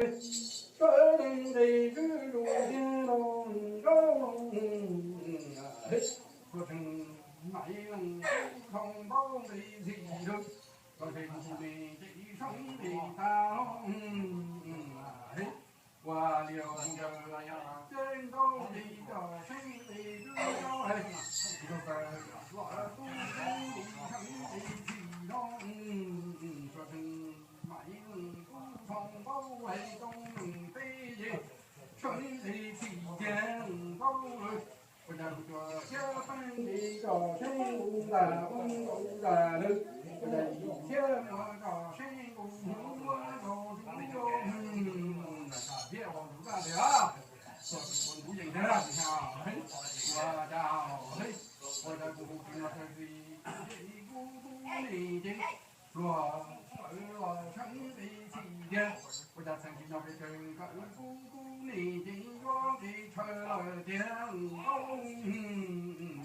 Sawv neeg nqis kwv zus tiag los nraub, tsuas tseem Maiv Leej Kub thoob ntaub nqis ntxhi lawm, tsuas tseem tus me cev seeb nqis tag los, ua liam mus ncaws los yog ceeb ntaub nqis coj seeb nqis kwv zaub hais, tsuas tseem tub tub nqis seeb nqis ntxhi los, tsuas tseem Maiv Leej Kub thoob ntaub hais toob neeg teb yeej seeb nqis ntxhi tiag ntaub lawm. Ua cas kuv cua thiab peeb nqis coj seeb nqus ntas ub nqus ntas lawm, ua cas yim thiab muab coj seeb nqus hmoob muab coj ntsuv ncuab, thiab ua ntsuv daj tiag, txog tus ua ntsuv yees thiab, ua cas, ua cas kuv hu tsis no tag li, kuv tub nej ces pluag tawv los seeb nqis ntxhi tiag, ua cas txheej tsis no pes tsawg nkawd kuv tub nej ces yuav nqis tshaw lawm tiag nkaus.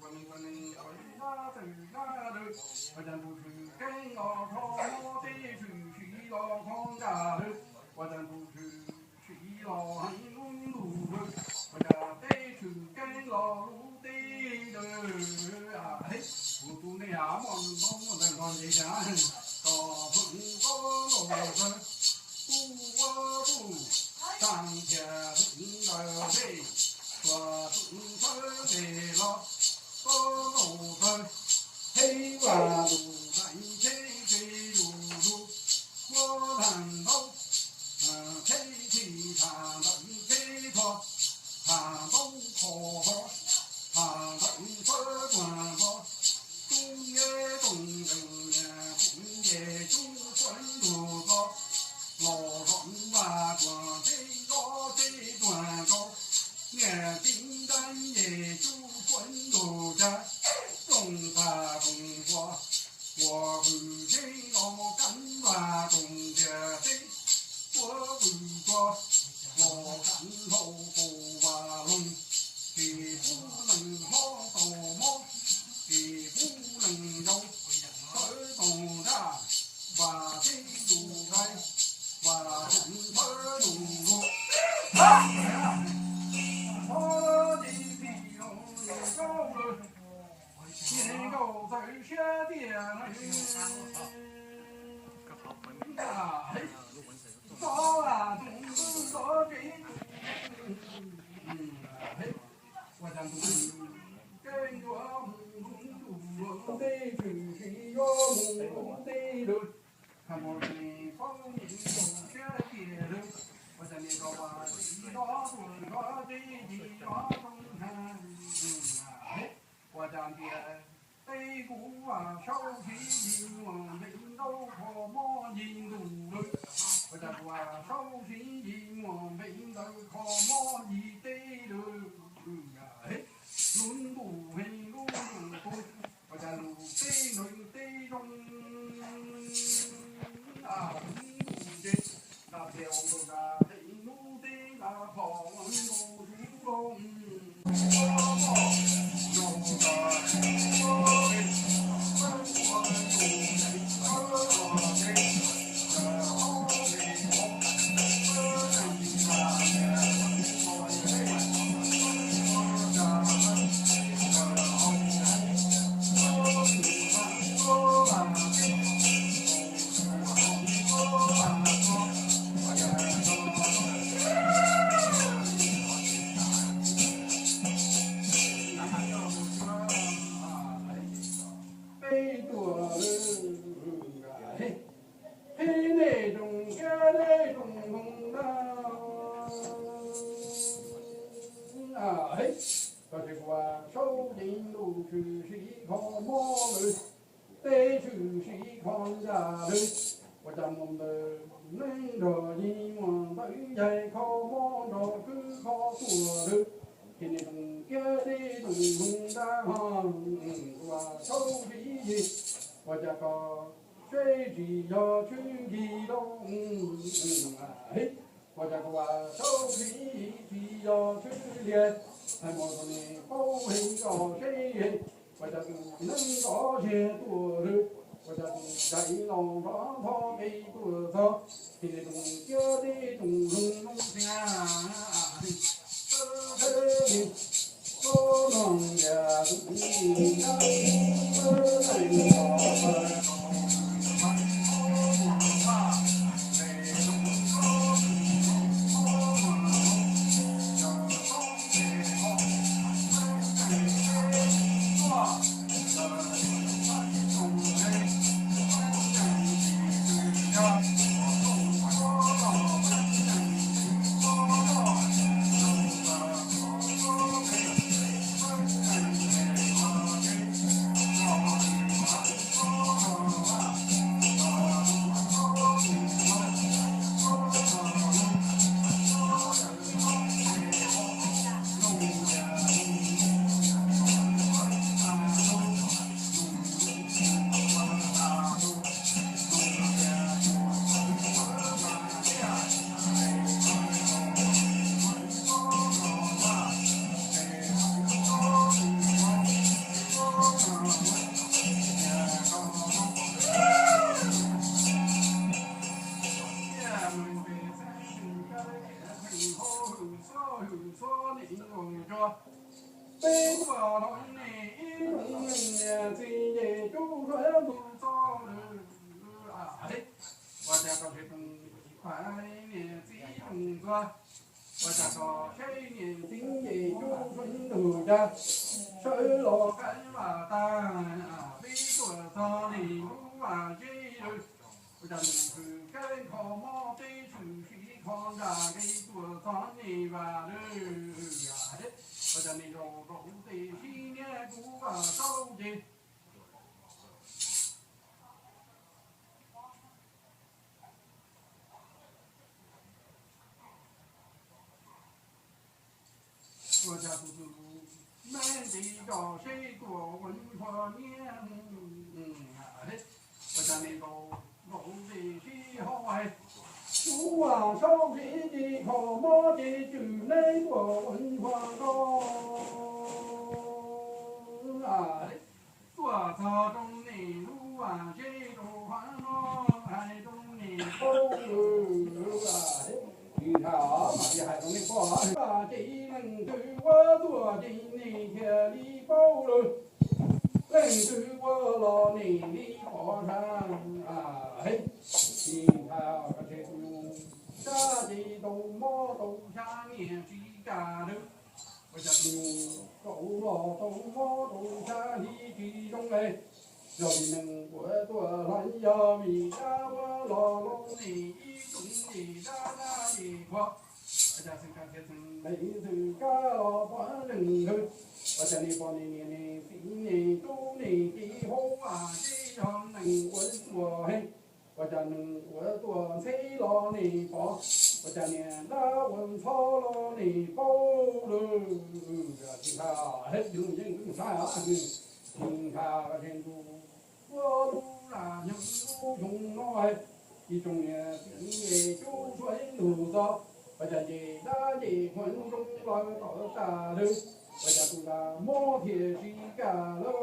Ua neeg ua neeg ua dab txawj dab lawm, ua cas ntuj tshwm keeb los kho mob, teb tshwm sim los kho nkaj lawm, ua cas ntuj tshwm sim los heev lub ntuj lawm, ua cas teb tshwm keeb los lub teb lawm. Kuv tub nej muaj ntaub muaj ntawv nrog ntev tas, tso pheej ntaub los txawg, tub ua tub tag thiaj pheej ntawd tej, tsuas pheej txawj ntes los txawg los txawg, teb vaj lug daim teb tsev lug lug, muab tham ntaub teb txhij, tham ntawv teb thoj, tham ntaub kho hov, tham ntawv fawb tuag nto, tub ntiab tooj nkees niam kuv nce tub suav ntuag txo, los zom vaj tuag teb zob teb tuag nkaus, niam txiv nrab nce tub suav ntuag tsa, rooj tag rooj npua, ua hwj tseeb los kav vaj rooj ntiaj teb, ua hwj tso los kav nthau kaus vaj loog, tsis pub leej hlob tau mob, tsis pub leej yau tawv tau nraj, vaj teb lug dai, vaj rooj thawb lug luag. Thov ces txij los zaub lawm, ces nkauj txawm siab tiag lawm. Xov vaj toog xov tsev, ua cas ntuj tshwm keeb yuav mus lub ntuj, teb tshwm sim yuav mus lub teb lawm. Hais mus li paub ntuj siab tiag lawm, ua cas niam nkauj vaj tsis zov tuaj zov teb tsis zov roob hab, ua cas ntiaj teb kuv vaj saub siv yig muaj npe ntaub kho mob yig ntuj lawm, ua cas kuv vaj saub siv yig muaj npe ntawd kho mob yig teb lawm. Lub ntuj heev lub ntuj qub, ua cas lub teb ntawd teb zoo, lub ntuj ces nraj tias ua nkaus nraj heev lub teb nraj phom ua nkaus zuv loo. Peb tuaj lawm, qhib nej rooj thiab nej rooj nkoos na. Koj tsis ua saub yeej ntuj tshwm sim kho mob lawm, teb tshwm sim kho ncaj lawm, ua cas muaj ntawv neeb nrog yig muaj ntawv yaig kho mob nrog kwv kho tuaj lawm, ces nej rooj thiab nej rooj nkoos na ho, ua saub siv yig, ua cas koj seb tsis yog tshwj nkig lawm. Ua cas kuv vaj saub siv yig tsis yog tshwj liag, hais mus rau nej paub heev koj seb, ua cas tus neeb nrov ziag tuaj lawm, ua cas tus zais los nrov nthov qis tuaj txog, ces nej rooj thiab nej rooj nkoos txhob nim nkaus tso. Peb tuaj hloov nej ib tsoom niam txiv nce cub suav mus txog lawm. Ua cas tau seb tsoom niam txiv tsoom txhua, ua cas tau seb niam txiv nce cub suav ntug cas sawv los qab vaj tag. Peb tuaj txog nej lub vaj zeb lawm, ua cas nws tshwm kev kho mob, peb tshwm sim kho nra, peb tuaj txog nej vaj lawm. Ua cas nej zaum rau tej sib niab kuv vaj saub ces ua cas tus tus me nti coj seb tuaj ua npua niab. Ua cas nej zaum rau tej sib hauv, kuv vaj saub sib ces kho mob ces tshwm neb tuaj ua npua nrog. Tuaj txog rau nej lub vaj zeb rau qhov no, hais rau nej paub lawm. Tsis ntshai os, mam li hais rau nej paub. Ces leej twg ua tuaj ces nej thiaj li paub lawm. Leej twg ua los nej li pom sab. Tsis ntshai os, koj tseg tus nyuj sab ces tau mob tau xyab niam tsis kaj lawm. Ua cas tus nyuj rau los tau mob rau xyab li tsis zoo es, yog vim neeg ua tuaj los yog vim dab ua los los nej ib tsoom yim dab dab yim qhuav. Ua cas xwm kab thiab xwm leej xwm kab los pom leej ntawd. Ua cas nej pom nej niam nej txiv nej tub nej kiv hauv vaj zeb yog neeg ua tuaj heev. Ua cas neeg ua tuaj ntxheb los nej pom, ua cas niam dab ua ntxhov los nej paub lawm. Tsis ntshai, yeej tsis ntshai os, tsis ntshai, tsis ntshai. Ua lub zaj nyoog lub xyoo no, ib tsoom niam txiv nce cub suav ib ntug txog, ua cas nce dab nce qhuav zoo lawm tom tag lawm, ua cas tus zaj mob thiaj tsis kaj lawm.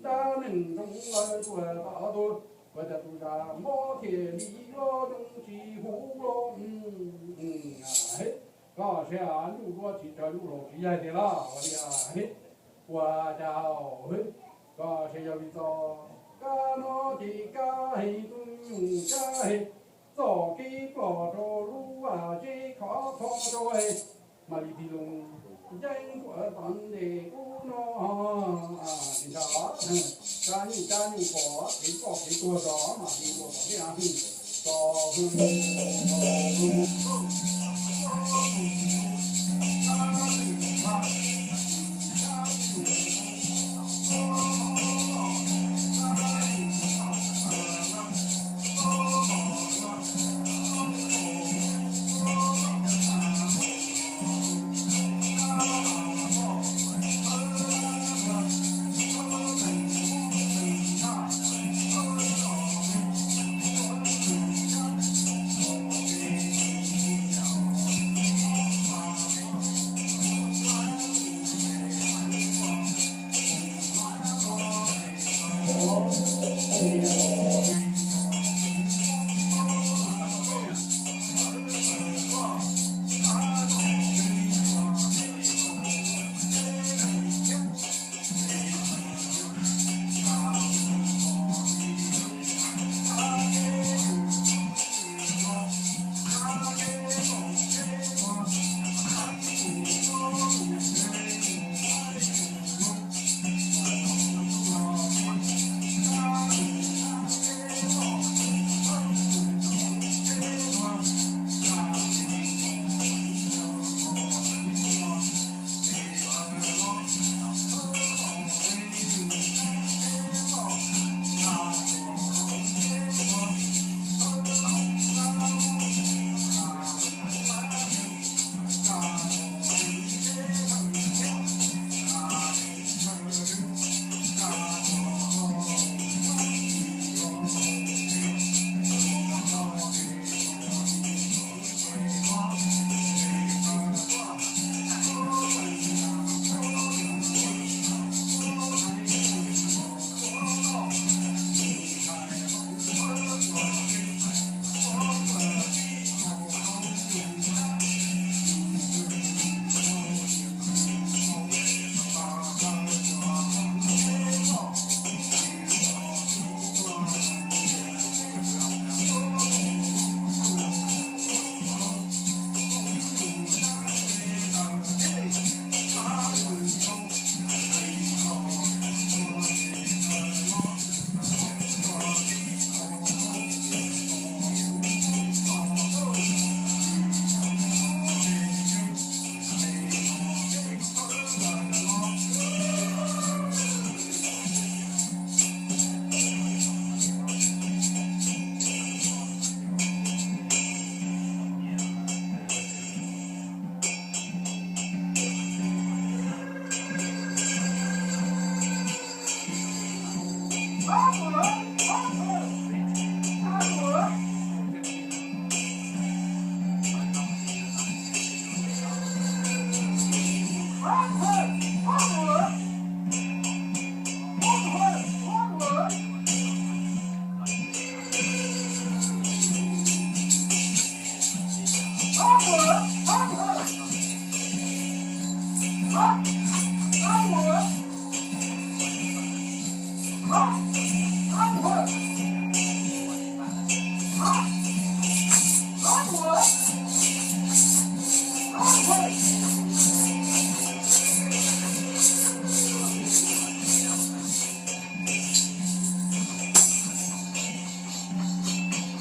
Dab neeg zoo lawm tuaj tom tuaj, ua cas tus zaj mob thiaj li loj zoo tsis huv los. Koj seb nyuj duab tsis raws nyuj laus tsis yaig tiag los ua li, ua cas, koj seb yog vim txoj kab mob ces kab heev, tus nyuj kab heev, txoj kev ploj rau lub vaj zeb khov kho rau heev, mam li tig loo nceeb tuaj tom ntej ub no. Tsis ntshai, kab nyuj kab nyuj pom kev ploj kev tuag tso mam li ua tom ntej tso.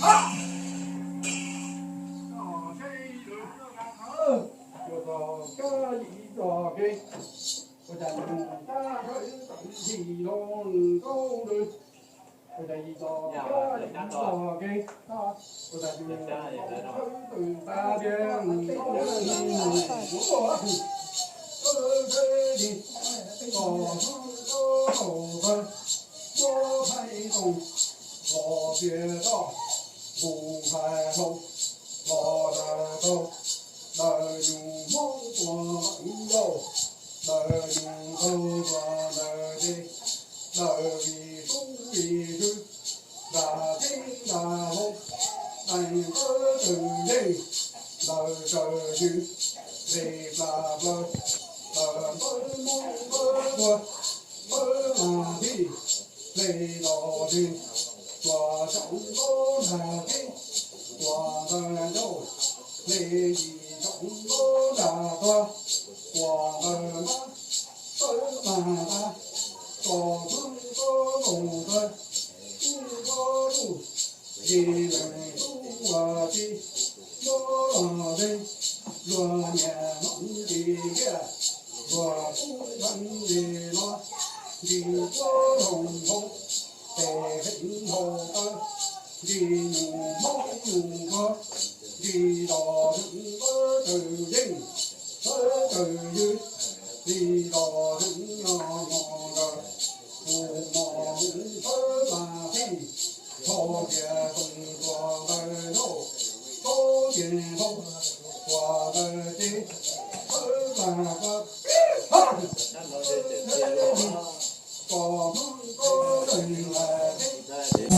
Ntawd nyuag hmoob tuag ntawm yau, ntawd nyuag nkaug tuag ntawm dej, ntawd vim tub vim tswv, nram teb nram hauv, dais npawb tawg yeej, ntawd tawg ywg, hle plas plaws, ntawd npawb hmoob npawb tuag, npawb mas thij, hle los twg, tuam tsaus nkaub nram teb, tuam ntawd ncauj, hle yim tsaus nkaub nram tuag, tuam ntawd npab, tawb mas npab, tso kub nkaub nkaus tuag, kub nkaub luj, ces leej tub ua teb, npab los ze, luag nyiam hmoov ces ntiag, luag kub dheev ces no, ntsis kuab hloov hauv, tes heev hau tawb, ntsis nyuag hmoob nyuag nkuag, ntsis los heev npawb tawg yeej, npawb tawg ywg, ntsis los heev nyo nyo nkawd, tus mos mus npawb mas thij, tho tias toom tuam ntawd nrauj, thaub tias nrauj tuam ntawd ces, npawb mas koj, koj hmoob koj leeg mas thib.